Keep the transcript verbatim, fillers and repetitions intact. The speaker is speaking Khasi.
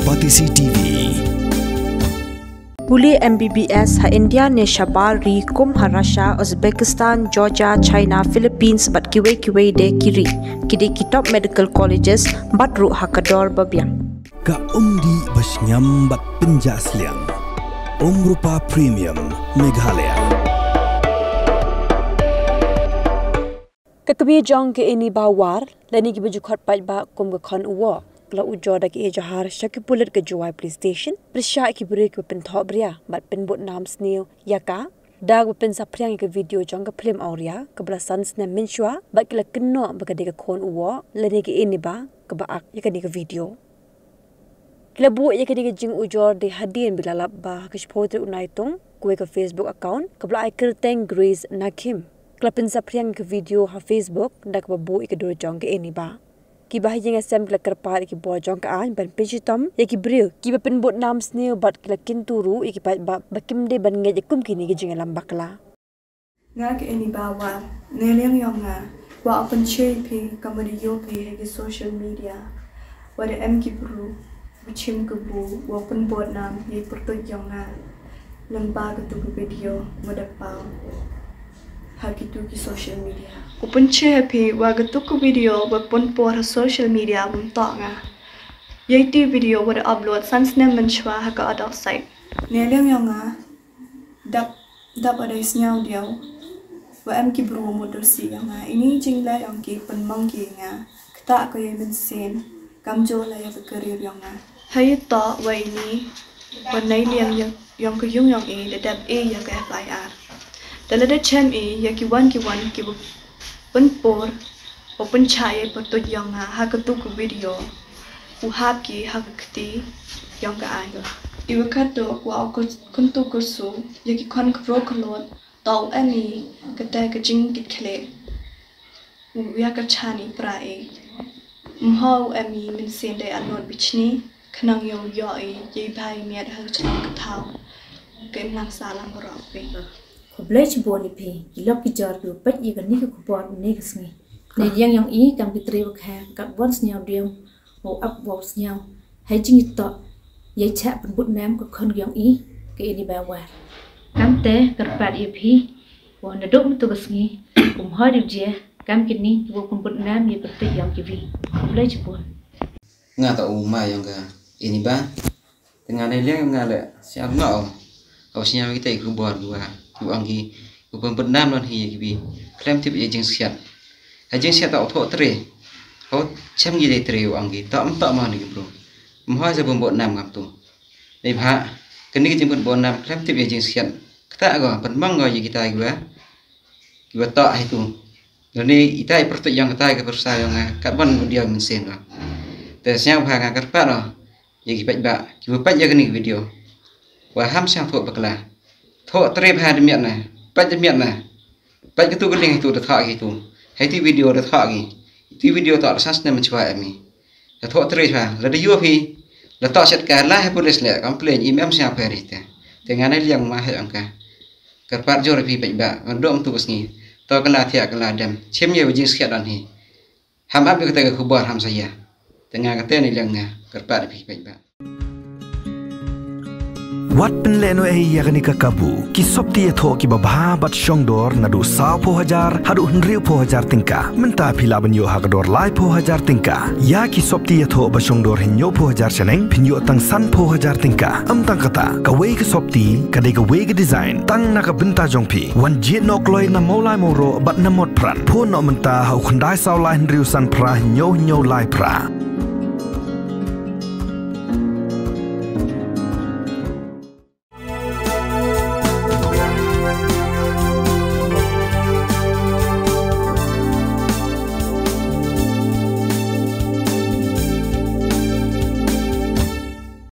Batesi T V. Pule M B B S ha India ne shabar ri kum ha Russia, Uzbekistan, Georgia, China, Philippines bad kiwei kiwei de ki ri. Ki dei ki top medical colleges bad ruh ha ka dor ba biang. Ka umdih ba shngiam bad pynjah sliang. Umrupa Premium Meghalaya. Ka kmie jong ka Eni Bawar, lane kiba ju khot paidbah kum ka Khon u Woh, ka la ujor da ka e-johar sha ki pulit ka Jowai Police Station pyrshah ki briew kiba pynthohbria bad pynbud nam sniew ïa ka da kaba pynsaphriang ïa ka video jong ka phlim awria kaba la san snem mynshuwa bad ki la kynnoh ba ka dei ka Khon u Woh lane ka Eni Ba kaba ak ïa kane ka video. Ki la buh ïa kane ka jingujor dei hadien ba ki la lap ba ha ka shiphew tarik u Naitung, kawei ka Facebook account kaba la ai kyrteng Grace Nakhim ka la pynsaphriang ïa ka video ha Facebook da kaba buh ïa ka dur jong ka Eni Ba. Kiba ha ïing ha sem ki la kyrpad ïa ki bor jong ka aiñ ban pynshitom ïa ki briew kiba pynbud nam sniew bad ki la kyntu ruh ïa ki paidbah ba kim dei ban ngeit ïa kum kine ki jingïalam bakla. Nga ka Eni Bawar, ne liang yong nga, kwah u pynshai phi ka mada ïoh phi ha ki social media wa da em ki bru ba chim ka bu wa pynbud nam ïa i pyrtuit yong nga. Lem ba ka tu ka video wa da paw ha ki tu ki social media. U pynshai phi wa ka tu ka video wa pynpor ha social media bym toh nga. Ïa i tu video wa da upload san snem mynshuwa ha ka adult site. Ne liang yong nga, dap dap adai sñiaw diaw wa em ki bru mut dor si yong nga. Ini jingleh yong ki pynmong ki nga kata ka yei mynsiem kam jor la ya ka karir yong nga. Hai to wa ini wa nai liang yong ka yung yong i da dap e ya ka F I R. Da la da chem i ya ki wan ki wan ki bu pynpor wa pynchah ya pyrtuit yong nga ha ka tu ka video u hap ki ha ka kti yong ka ai. I wa khat do wa u kyntu kursu ya ki khon ka bro ka lot. Tau em i kata ka jingkit khleh u ya ka chani pra i. Mho u em i mynsiem dei anot bichni khnang yow yo i yei bai miat ha ka chnong ka thau. Ka imlang salang rok pi. Khublei chibun i pi ki lok ki jor ki u pet i ka ni ka khubor ni ka sngi. Ni yang yong i kam ki tri wa kha kat wan sñiaw diam. Wow ap wow sñiaw hai jing i tok yei chak pynbut nam ka khon yong i ka ini ba war. Kam te kyrpad i pi. Wa nadok mtu ka sngi kum hoi di jia kam kini kiwa pynbut nam ya pyrtuit yong ki vi. Khublei chibun. Nga ta u ma yong ka ini ba. Te nga ne liang nga le siap nga o. Ka u sñiaw kita i khubor kiwa kiwa ang ki u pynbut nam non hi ya ki vi. Klem tip ya jing siat. Ha jing siat ta u thok tre. Ho chem gi dei tre u ang ki ta um ta ma ni ki bru. Mhoi sa pynbut nam kam tu. Dei bha kini ki jing pynbut nam klem tip ya jing siat. Kata go pynmang go ya kita kiwa kiwa ta hai tu. Lane ita i pyrtuit yong kata i ka pyrsa yong nga kat ban video mynsiem no. Te sñiaw bha nga kyrpad no ya ki paidbah kiwa pait ya kani ka video. Wa ham sñiaw thoh bakla thoh tre bha da miat na. Pait da miat na. Pait katu ka link itu da thoh ki tu. Hai ti video da thoh ki. Ti video thoh da san snem chwa em i. Da thoh tre bha la da yo phi. La thoh set ka la hai police le complain i mem sñiaw pha ri te. Te nga na liang ma hai ong ka. Kyrpad jor phi paidbah ngan dom tu ka sngi. To ka la thiah ka la dem chim ye wa jing siat don hi. Ham ap kata ka khubor ham saya. Te nga kata ni liang nga kyrpad phi paidbah. Wat pynleh no ei ya kani ka kabu ki sopti ya thoh ki babha bat shongdor nadu saw pho hajar hadu hynriew pho hajar tingka. Mynta phi la ban yoh ha ka dor lai pho hajar tingka. Ya ki sopti ya thoh ba shongdor hynñiew pho hajar shaneng phin yoh tang san pho hajar tingka. Am tang kata ka wei ka sopti ka dei ka wei ka design tang na ka bynta jong phi. Wan jied noh kloi na Mawlai Mawroh bad na Motphran. Phone noh mynta ha u khyndai saw lai hynriew san phra hynñiew hynñiew lai phra.